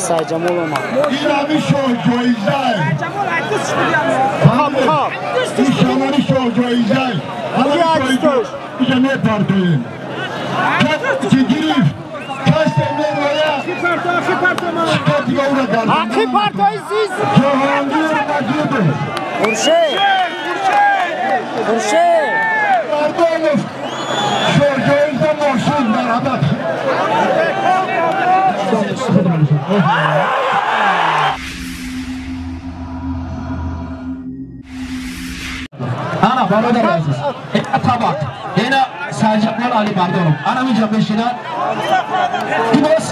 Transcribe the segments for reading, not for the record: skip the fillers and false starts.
Сайджамол омад. Ин ҳами шоҳҷоизай. Ин шамани шоҳҷоизай. Иҷа мепартоем. Ки гирифт, касе мероя, шикати ӯро дар Ҳаққи партои зиз. Ҷаҳонгир Наҷибов. Хуршед. Хуршед. Мардонов шоҳҷоиза мошин марҳамат. Ана бародари азиз, ина табақ, ина Сайджамол Алимардонов. Ана инҷа мешинад. Кимос?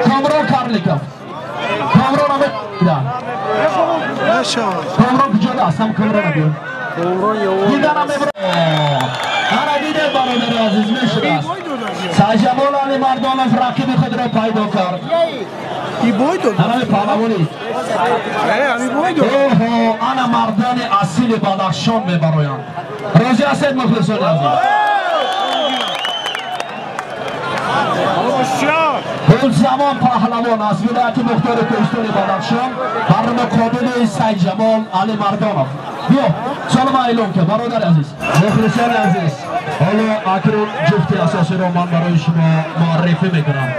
Камрон Карликов. Камрон ама Камрон куҷода аст? Ҳам Камрон биё. Диданам мебро. Ана дидед бародари азиз мешудааст. Сайджамол Алимардонов рақиби худро пайдо кард. Ана паҳлавони. Оҳо, ана мардони асили Бадахшон мебароянд. Розӣ ҳастед мухлисони азиз? Гулзамон паҳлавон аз вилояти мухтори кӯҳистони Бадахшон бар муқобили Сайджамол Алимардонов. Биё, салом эълон кун бародари азиз. Мухлисони азиз, ҳоло акнун ҷуфти асосиро ман барои шумо муаррифӣ мекунам.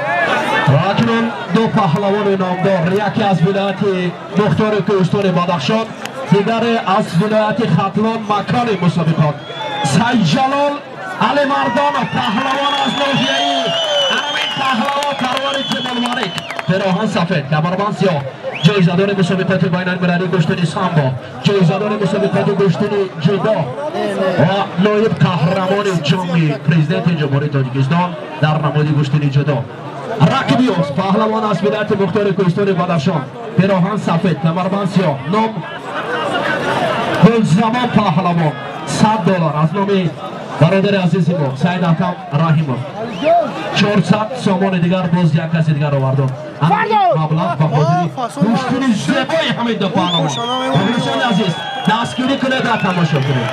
Ва акнун ду паҳлавони номдор, яке аз вилояти мухтори кӯҳистони Бадахшон, дигаре аз вилояти Хатлон, макони мусобиқот. Сайджалол Алимардонов паҳлавон аз ноҳияи ҳамин паҳлавон парвари Тимурмалик, пироҳан сафед, камарбанд сиёҳ, ҷоизадори мусобиқоти байналмилалии гӯштини самбо, ҷоизадори мусобиқоти гӯштини ҷудо ва ноиб қаҳрамони ҷоми президенти Ҷумҳурии Тоҷикистон дар намуди гӯштини ҷудо. Рақиби ӯст паҳлавон аз вилояти мухтори кӯҳистони Бадахшон, пироҳан сафед, камарбанд сиёҳ, ном Гулзамон паҳлавон, $100 аз номи бародари азизи мо Саид Атам Раҳимов. 400 сомони дигар боз як каси дигар овардод. Маблағ ба хотири гӯштини зебои ҳамин ду паҳлавон. Мухлисони азиз, дастгирӣ кунед ва тамошо кунед.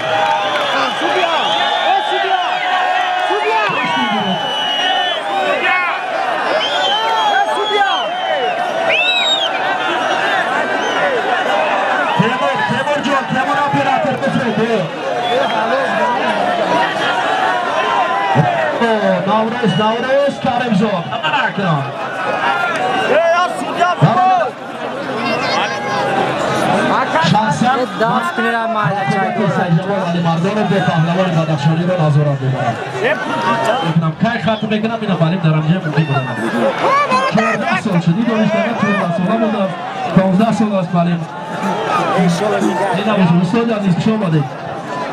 Темур ҷон, Темур оператор бифред. Наврӯз, Наврӯз Каримзод. Ана шахсан Сайджамол Алимардонов бо паҳлавони бадахшониро назорат мебарад. Кай хатм мекунам, ина балим дар ҳамҷа мебарам. 14 сол шуд, ин донишгоҳ 14 сола будааст, 15 сол аст балим. Ина бошад, устоди азиз, хуш омадед.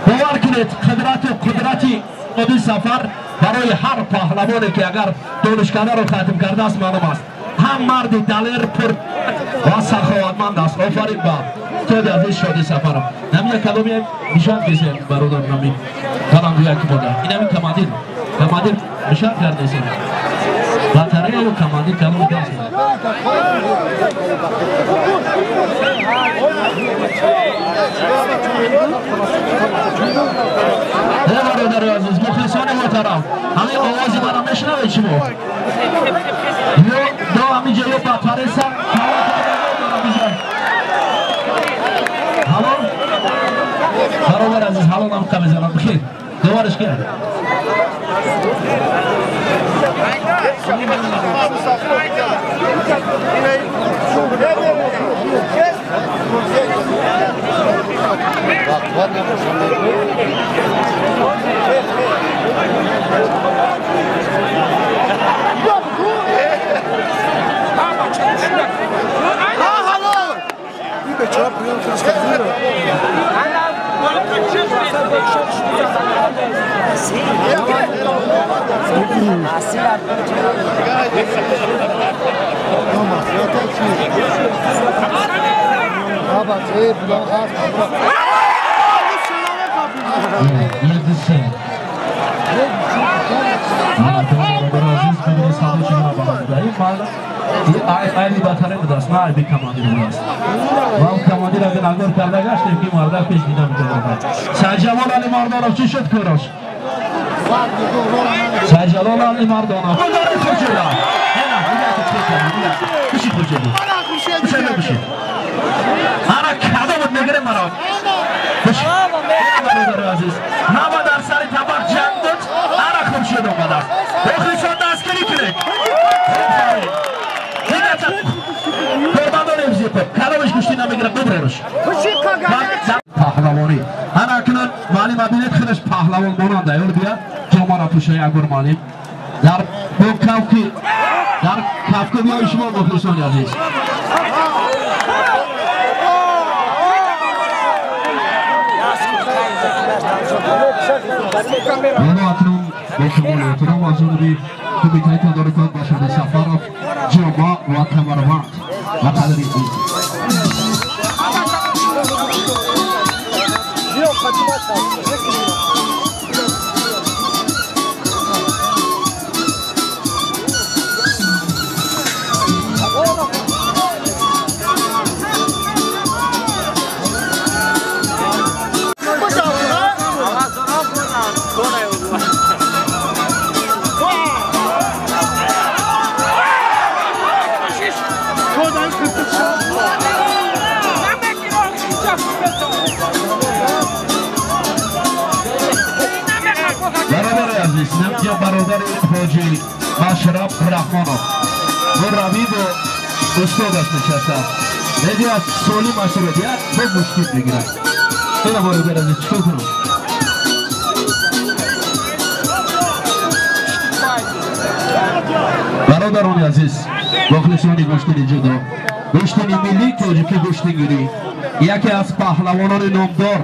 Бовар кунед, қудрату қудрати Оди Сафар барои ҳар паҳлавоне ки агар донишкадаро хатм кардааст маълум аст. Ҳам марди далер, пур ва саховатманд аст. Офарин ба устоди азиз Шоди Сафаров. Намия кадоме нишон кесем бародар нами қаламгӯя ки бода. Инами командир. Командир нишон кардесем. Батарея ё командир кадоме даст. Бародари азиз, мухлисони муҳтарам, ҳамин овози маро мешунавед шумо? Ё до ҳаминҷо ё батарея сар ҳалол? Бародари азиз, ҳалол ҳам мезанам. Бихир, дувараш кия? Айби батаре будааст, на айби командир будааст. Ва командир агар нагор карда гаштем ки мардак пеш дида метавонад. Сайджамол Алимардонов чӣ шуд кӯрош? Сайджалол Алимардонов. Бишин Хуршед. Бишин, бишин. Ана кадомот мегирем маро. Бишин. Бародари азиз, ҳама дар сари табақ ҷанг буд, ана Хуршед омадааст. Мухлисон дастгирӣ кунед. Кормандони ҳифзи кадомаш гӯштӣ намегирад, бибуреш. Паҳлавонӣ. Ана акнун муаллим бинед, худаш паҳлавон монанда. Ёр бия, ҷомаро пӯша як бор муаллим. Дар бо кавки, дар кавкобиҳои шумо мухлисони азиз. Ҳоло акнун бо шумои эҳтиром аз ҷониби кумитаи тадорукот Башари Сафаров ҷома ва камарбанд ва қадри یا برادر حاجی مشرب رحمانов و روی با استادش نشسته میگوید سالی مشرب یک با مشکل میگیرد. این برادر عزیز چیکار کنم؟ برادران عزیز، مخلصان گوشتین جدا، گوشتین ملی тоҷикӣ гӯштингирӣ، яке аз паҳлавонони номдор،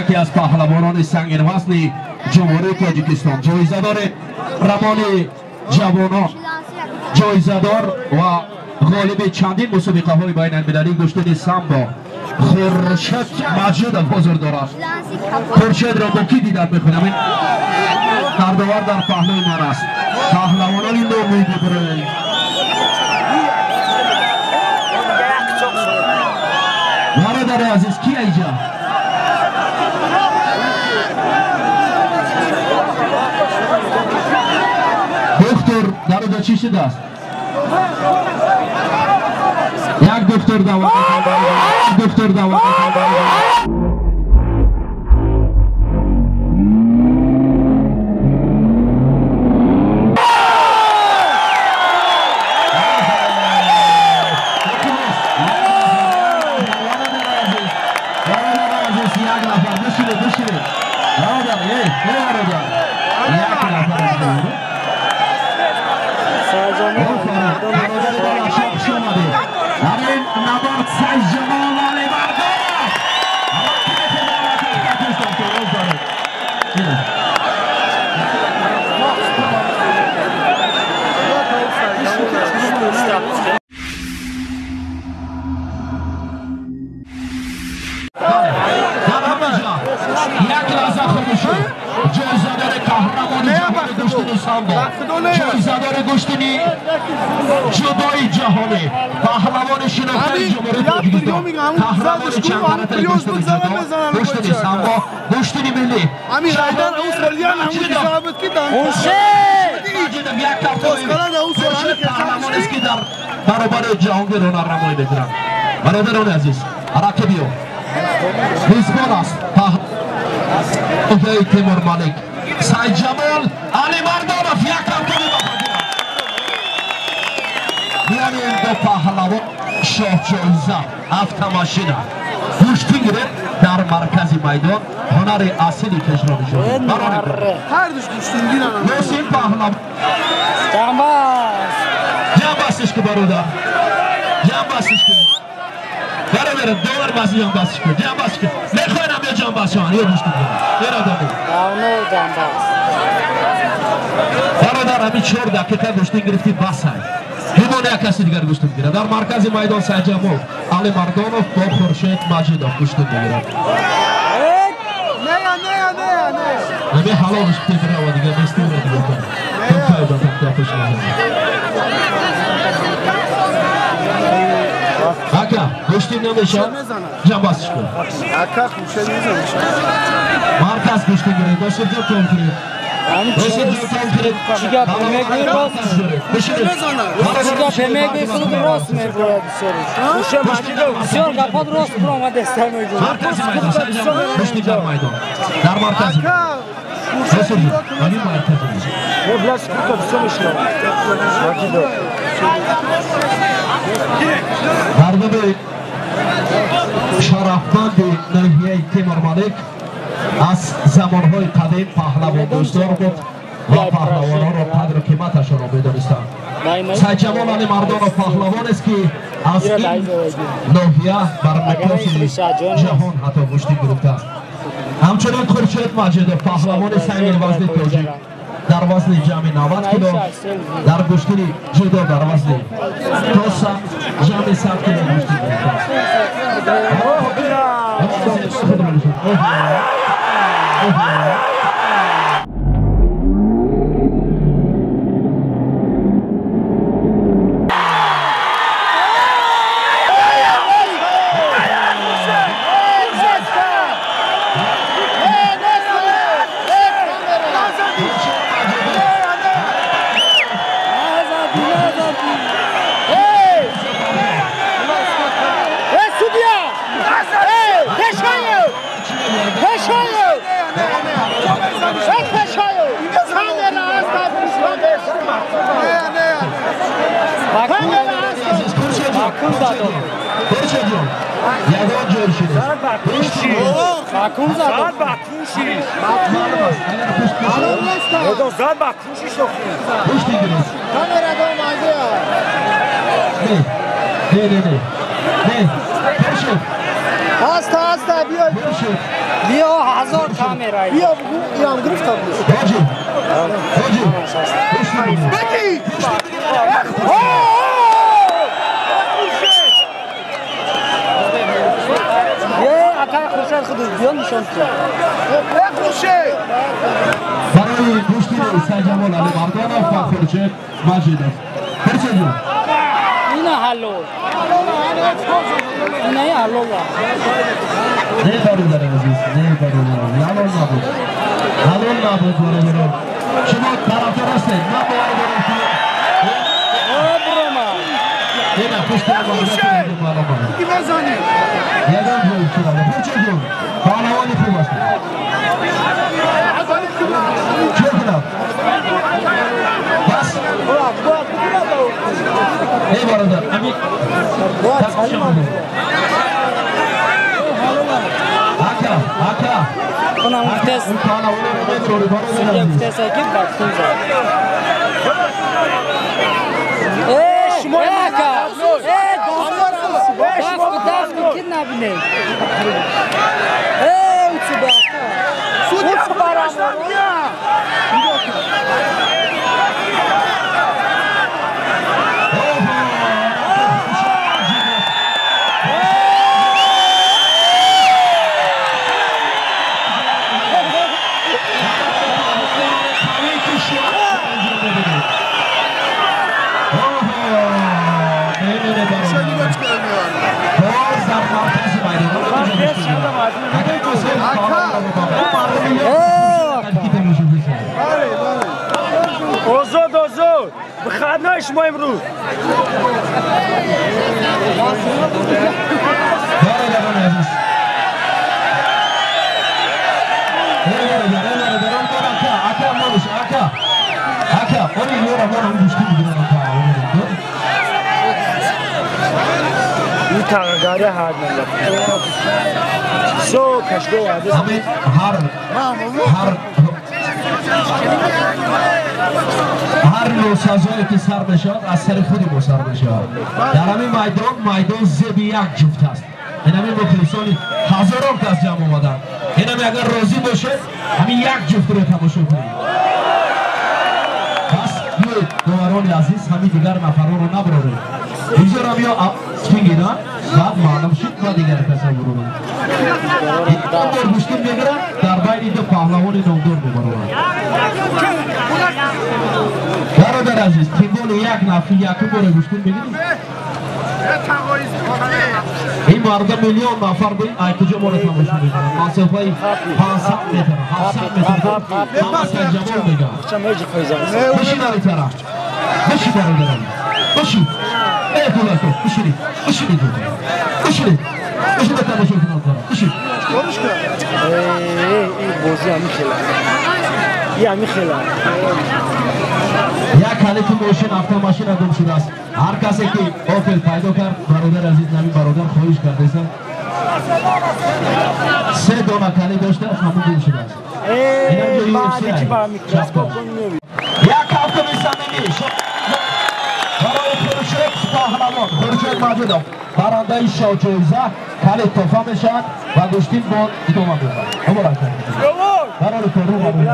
яке аз паҳлавонони сангинвазни ҷумҳурии Тоҷикистон, ҷоизадори рамони ҷавонон، ҷоизадор ва ғолиби чандин мусобиқаҳои байналмилалии гӯштини самбо Хуршед Маҷидов ҳозир дорад. Хуршедро бо кӣ дидан мекунам? Ин сардовар дар паҳлӯи ман аст. Паҳлавонони номӣ бибуред. Бародари азиз, ки айҷа? Доктор дар оҷа чӣ шудааст? Як доктор даъват мекунам. Доктор даъват мекунам. Як нафар бишинед, бишинед. Бародар, эй, эй бародар. Як нафар бишинед. نبرد سیدجمال علی مردانов. یک لحظه خاموشی. جایزه‌دار قهرمان جهان گوشتینی سامبو، جایزه‌دار گوشتینی جدای جهانی، پهلوان شناخته جمهوری تاجیکستان، قهرمان چند مرتبه گوشتینی جدا، گوشتینی سامبو، گوشتینی ملی. پهلوان است که در برابر جهانگیر هنرنمایی می‌کند. برادران عزیز، رقیبی او میزبان است پهلوان تیمور مالک سیدجمال علی مردانов یک کمتری بیانیم دو پهلوان شاه جایزه автомашина гӯштин гирифт дар маркази майдон ҳунари асили кешро нишон дод. Ёсин паҳлавон ҷамбастиш ки бародар, ҷамбастиш ки бародар, доллар баси ҷамбастиш ки, ҷамбастиш ки мехоҳам ё ҷамбаст шаванд ё гӯштин гиранд. Бародар, ҳамин 4 дақиқа гӯштин гирифтӣ, басай. Ҳамон як каси дигар гӯштин мегирад. Дар маркази майдон Сайдҷамол Али Мардонов бо Хуршед Маҷидов гӯштин мегирад. Ҳамин ҳалолш бирава дигар местора дигар. Ака, гӯштин намешавад? Ҷамбастиш кун. Марказ гӯштин гиред. Бошед, ҷо кор кунед. Чӣ гап мегӯӣ рост? Чӣ гап мегӯӣ худ рост мегӯяд бисёр. Бисёр гапот рост баромадеста мегӯяд. Маркази майдон, Сайҷамол, дар майдон. Дар маркази. Расулҷон, ҳамин маркази. Мардуми шарафманди ноҳияи Темурмалик аз замонҳои қадим паҳлавондӯстон буд ва паҳлавононро қадру қиматашонро медонистанд. Сайҷамол Алимардонов паҳлавонест, ки аз ин ноҳия бар миқёси ҷаҳон ҳатто гӯштӣ гирифтааст. Ҳамчунин Хуршед Маҷидов паҳлавони сангинвазни тоҷик дар вазни ҷамъи 90 кило, дар гӯштини ҷудо дар вазни то ҷамъи 100 кило гӯштӣ гирифтааст. Барои гӯштини Сайҷамол Алимардонов ва Хуршед Маҷидов. Хуршедҷон. Ина ҳалол. Инаи ҳалол. Не бародари азиз, не бародари азиз, ҳалол набуд. Ҳалол набуд бародарон. Шумо тарафдор ҳастед, ман бовар дорам ки ина пушти ягон ҷой чӣ набуд. Хуршедҷон, паҳлавони хуб ҳастед. Чӣ кунам? Бас? Эй бародар, ами ака, ака. Паҳлавонро мебурӣ бародар азиз. Ака! Дафту ки набинем. Озод, озод! Выходной шумо имрӯз! Ҳар носазое ки сар мешавад аз сари худи мо сар мешавад. Дар ҳамин майдон майдон зеби як ҷуфт аст. Инами мухлисони ҳазорон кас ҷамъ омаданд. Инами агар розӣ бошед ҳамин як ҷуфтро тамошо кунед. Пас биёед доварони азиз ҳамин дигар нафаронро набароред. Бигзорам ё спингина баъд маълум шуд ва дигар каса буроранд. Бор гӯштин мегиранд дар байни ду паҳлавони номдор мебароранд. Бародар азиз, тимболи як нафи якум боре гӯштин мегирӣ? Ин мардум миллион нафар буд, ай куҷо моро тамошо мекунанд? Масофаи 500 метр, 700 метр ҳама Сайҷамол мегӯянд. Бишин дар ин тараф. Бишин бародарам. Бишин. Эй кӯдако, бишинед. Бишинед. Бишинед. Бишинед тамошо кунанд. Бишин. Ин бозӣ ҳамин хела. Ин ҳамин хела. Як калити мошин, автомашина гум шудааст. Ҳар касе ки Опел пайдо кард, бародар азиз, нами бародар хоҳиш кардеса. Се дона калит дошта, ҳамун гум шудааст. Як кафкуби самимӣ барои Хуршед паҳлавон, Хуршед Маҷидов, барандаи шоҳҷоиза, калит туҳфа мешавад ва гӯштин бо идома меёбад. Муборак. Барори кору барои.